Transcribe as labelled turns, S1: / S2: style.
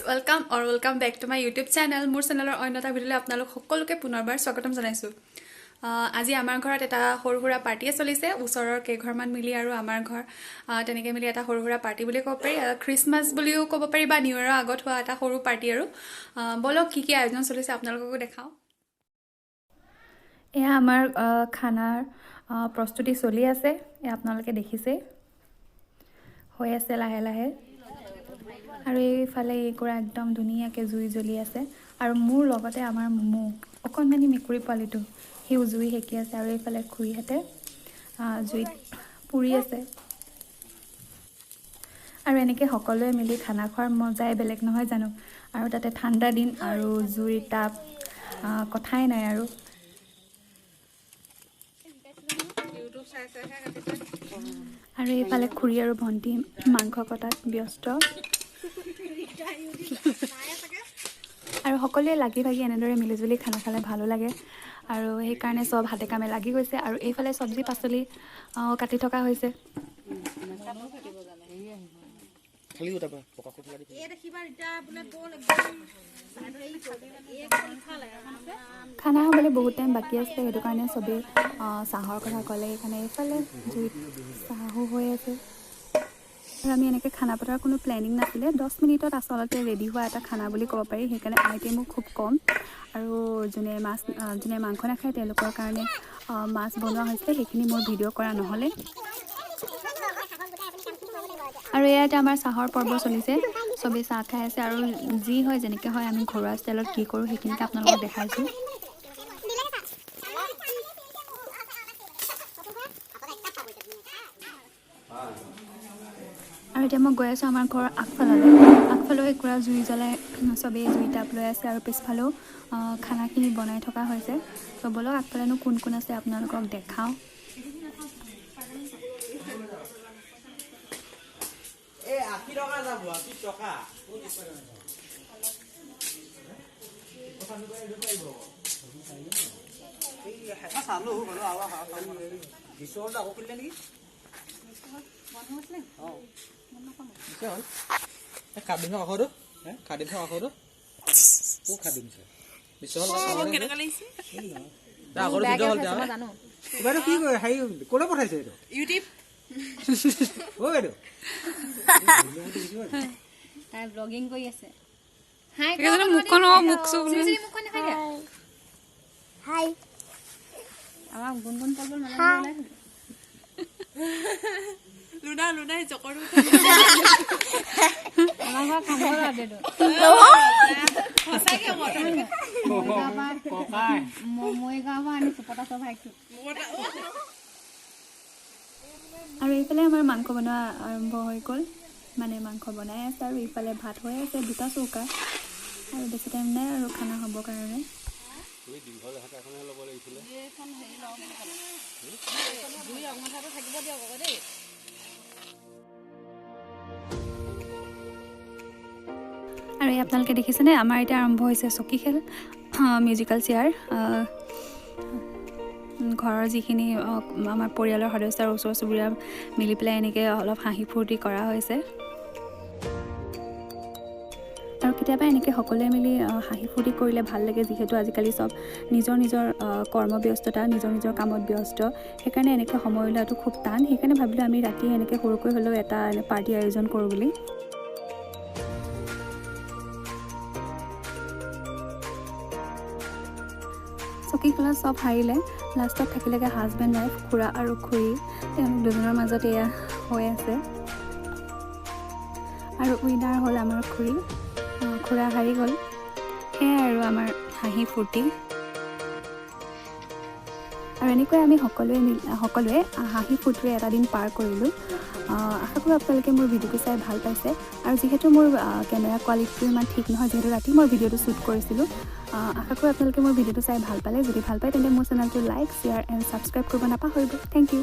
S1: Welcome or welcome back to my YouTube channel. মোৰ চেনেলৰ অন্য এটা ভিডিঅ'লৈ আপোনালোক সকলোকে পুনৰবাৰ স্বাগতম জনাইছোঁ। আজি আমাৰ ঘৰত এটা সৰু সুৰা পাৰ্টীয়ে চলিছে। ওচৰৰ কেইঘৰমান মিলি আৰু আমাৰ ঘৰ তেনেকৈ মিলি এটা সৰু সুৰা পাৰ্টি বুলি ক'ব পাৰি, খ্ৰীষ্টমাছ বুলিও ক'ব পাৰি বা নিউ ইয়েৰৰ আগত হোৱা এটা সৰু পাৰ্টি। আৰু ব'লক, কি কি আয়োজন চলিছে আপোনালোককো দেখাওঁ। এয়া আমাৰ খানাৰ প্ৰস্তুতি চলি আছে। এয়া আপোনালোকে দেখিছে, হৈ আছে লাহে লাহে। আৰু এইফালে এইকুৰা একদম ধুনীয়াকৈ জুই জ্বলি আছে আৰু মোৰ লগতে আমাৰ মমো, অকণমানি মেকুৰী পোৱালিটো, সিও জুই সেকি আছে। আৰু এইফালে খুৰীহঁতে জুইত পুৰি আছে। আৰু এনেকৈ সকলোৱে মিলি খানা খোৱাৰ মজাই বেলেগ, নহয় জানো? আৰু তাতে ঠাণ্ডা দিন আৰু জুইৰ তাপ, কথাই নাই। আৰু আৰু এইফালে খুৰী আৰু ভণ্টি মাংস কটাত ব্যস্ত। আৰু সকলোৱে লাগি ভাগি এনেদৰে মিলিজুলি খানা খালে ভালো লাগে আৰু সেইকাৰণে চব হাতে কামে লাগি গৈছে। আৰু এইফালে চব্জি পাচলি কাটি থকা হৈছে। খানা হ'বলৈ বহুত টাইম বাকী আছিলে, সেইটো কাৰণে চবেই চাহৰ কথা ক'লে। সেইকাৰণে এইফালে জুইত চাহো হৈ আছে। আৰু আমি এনেকৈ খানা পতাৰ কোনো প্লেনিং নাছিলে। 10 মিনিটত আচলতে ৰেডি হোৱা এটা খানা বুলি ক'ব পাৰি। সেইকাৰণে আইটেমো খুব কম। আৰু যোনে মাছ, যোনে মাংস নাখায়, তেওঁলোকৰ কাৰণে মাছ বনোৱা হৈছে। সেইখিনি মোৰ ভিডিঅ' কৰা নহ'লে। আৰু ইয়াতে আমাৰ চাহৰ পৰ্ব চলিছে। চবেই চাহ খাই আছে। আৰু যি হয়, যেনেকৈ হয়, আমি ঘৰুৱা ষ্টাইলত কি কৰোঁ সেইখিনিকে আপোনালোকক দেখাইছোঁ। আৰু এতিয়া মই গৈ আছোঁ আমাৰ ঘৰৰ আগফাললৈ। আগফালেও একুৰা জুই জ্বলাই চবেই জুই তাপ লৈ আছে আৰু পিছফালেও খানাখিনি বনাই থকা হৈছে। ত' ব'লক, আগফালেনো কোন কোন আছে আপোনালোকক দেখাওঁ।
S2: 80 টকা যাব, 80 টকা। চালো আকৌ খুলিলে নেকি? খাদিমছৰ কাষৰটো, খাদিমছৰ কাষৰটো। বাইদেউ, কি কৰে? হেৰি ক'লৈ পঠাইছে এইটো
S3: ইউটিউব।
S2: অ' বাইদেউ।
S3: তাই ব্লগিং কৰি আছে। হাই।
S1: মুখখন, মুখ চুখ।
S3: মুখখন দেখাই দিয়া।
S4: হাই।
S3: আমাৰ গুণগুণ পলবল মানে
S1: লুনা, লুনাই জকৰো।
S3: আমাৰ ঘৰ খাব। মৰিগাঁৱৰ পৰা আনিছো পটাচৰ ভাইকটো।
S1: আৰু এইফালে আমাৰ মাংস বনোৱা আৰম্ভ হৈ গ'ল, মানে মাংস বনাই আছে আৰু ইফালে ভাত হৈ আছে। দুটা চৌকা আৰু বেছি টাইম নাই আৰু খানা হ'বৰ কাৰণে।
S2: ল'ব লাগিছিলে।
S1: আৰু এই আপোনালোকে দেখিছেনে, আমাৰ এতিয়া আৰম্ভ হৈছে চকী খেল, মিউজিকেল চেয়াৰ। ঘৰৰ যিখিনি আমাৰ পৰিয়ালৰ সদস্য আৰু ওচৰ চুবুৰীয়া মিলি পেলাই এনেকৈ অলপ হাঁহি ফূৰ্তি কৰা হৈছে। আৰু কেতিয়াবা এনেকৈ সকলোৱে মিলি হাঁহি ফূৰ্তি কৰিলে ভাল লাগে। যিহেতু আজিকালি চব নিজৰ নিজৰ কৰ্মব্যস্ততা, নিজৰ নিজৰ কামত ব্যস্ত, সেইকাৰণে এনেকৈ সময় উলিওৱাটো খুব টান। সেইকাৰণে ভাবিলোঁ আমি ৰাতি এনেকৈ সৰুকৈ হ'লেও এটা পাৰ্টি আয়োজন কৰোঁ বুলি। চকী খেলত চব হাৰিলে। লাষ্টত থাকিলেগৈ হাজবেণ্ড ৱাইফ, খুৰা আৰু খুৰী। তেওঁলোক দুজনৰ মাজত এয়া হৈ আছে। আৰু উইনাৰ হ'ল আমাৰ খুৰী, খুৰা হাৰি গ'ল। সেয়াই আৰু আমাৰ হাঁহি ফূৰ্তি। আৰু এনেকৈ আমি সকলোৱে মিলি, সকলোৱে হাঁহি ফূৰ্তিৰে এটা দিন পাৰ কৰিলোঁ। আশা কৰোঁ আপোনালোকে মোৰ ভিডিঅ'টো চাই ভাল পাইছে। আৰু যিহেতু মোৰ কেমেৰা কোৱালিটিটো ইমান ঠিক নহয়, যিহেতু ৰাতি মই ভিডিঅ'টো শ্বুট কৰিছিলোঁ, আশা কৰোঁ আপোনালোকে মোৰ ভিডিঅ'টো চাই ভাল পালে। যদি ভাল পায়, তেন্তে মোৰ চেনেলটো লাইক, শ্বেয়াৰ এণ্ড ছাবস্ক্ৰাইব কৰিব নাপাহৰিব। Thank U.